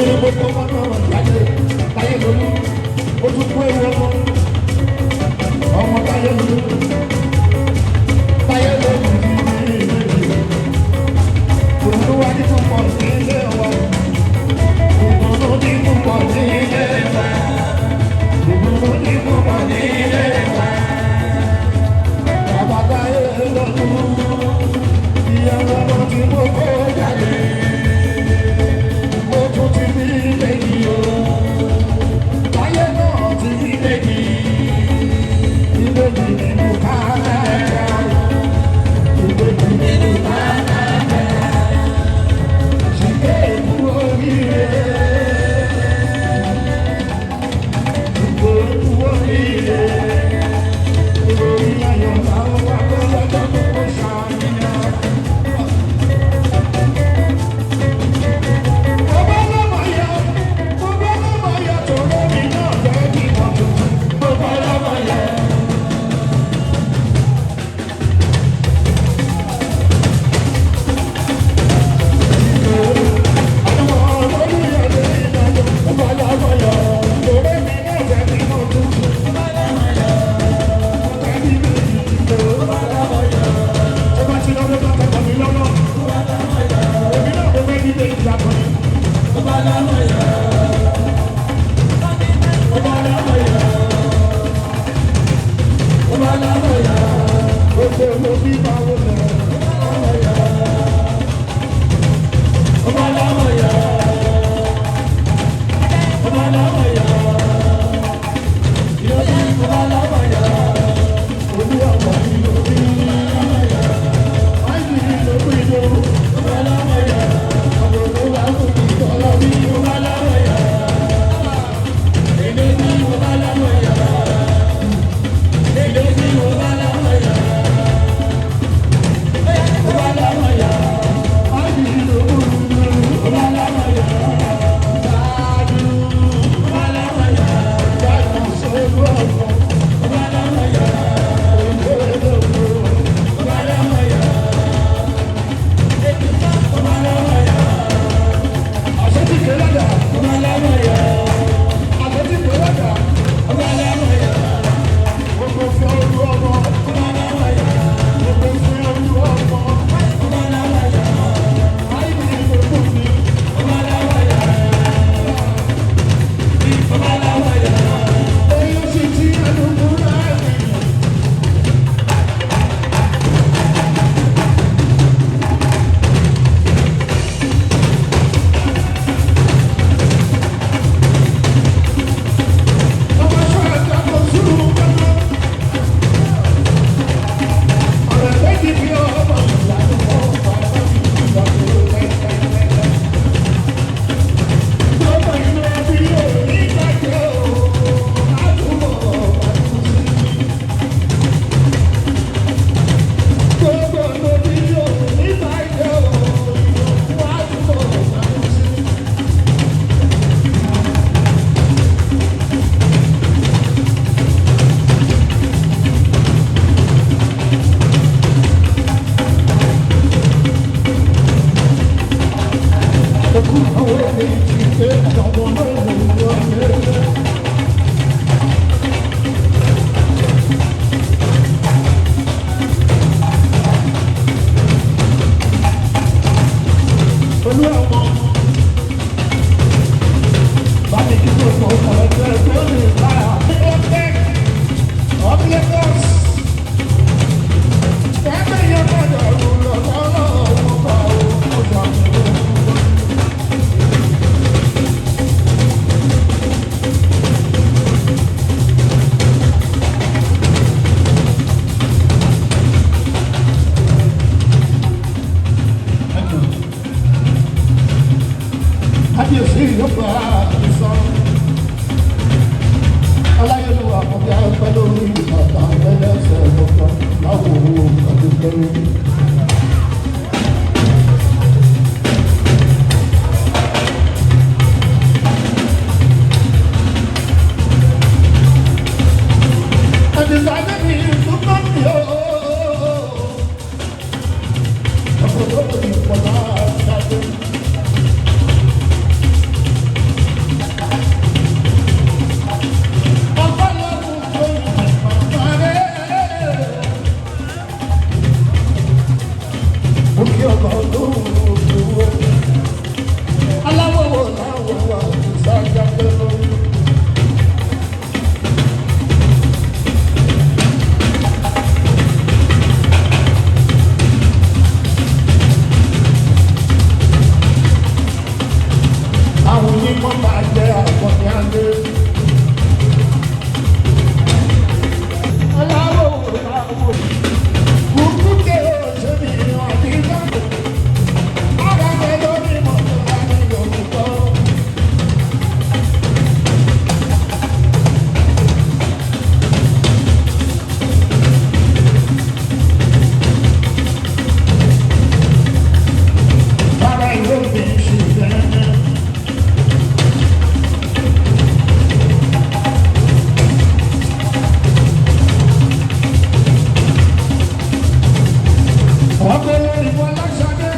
Èmi ni mo kọ́ ọmọ náà jáde táyé lórí. Ó tún kú ewu ọmọ. Ọmọ táyé lórí. Táyé lórí ti ní ìlú. Olúwa ní púpọ̀ nílé wa. Ìdùnnú ní púpọ̀ nílé wa. Ìdùnnú ní púpọ̀ nílé wa. Bàbá táyé lórí. Ìyàwó ọmọ tí mo kó jáde. Mo tún ti bí méjì o. Táyé náà ti bí méjì. Ìbejì nínú Kánádà. Ìbejì nínú Kánádà. Ṣìkẹ́ èkú oríire. Ṣìkẹ́ èkú oríire. Ìròyìn ayọ̀ làwọn wá tó lọ́jọ́ gbogbo ṣàníyàn. Kábíyèsí yóò bá a sọ. Aláyélúwà kọjá pẹ́ lórí bàtà ẹlẹ́sẹ̀ lọ́kàn láwo àdúgbò. Àdìsá ní ìtúkọ̀ mi ó. Ọ̀pọ̀lọpọ̀ ìpọ̀lá ṣáájú. Ọkọ lórí Fọláṣadé.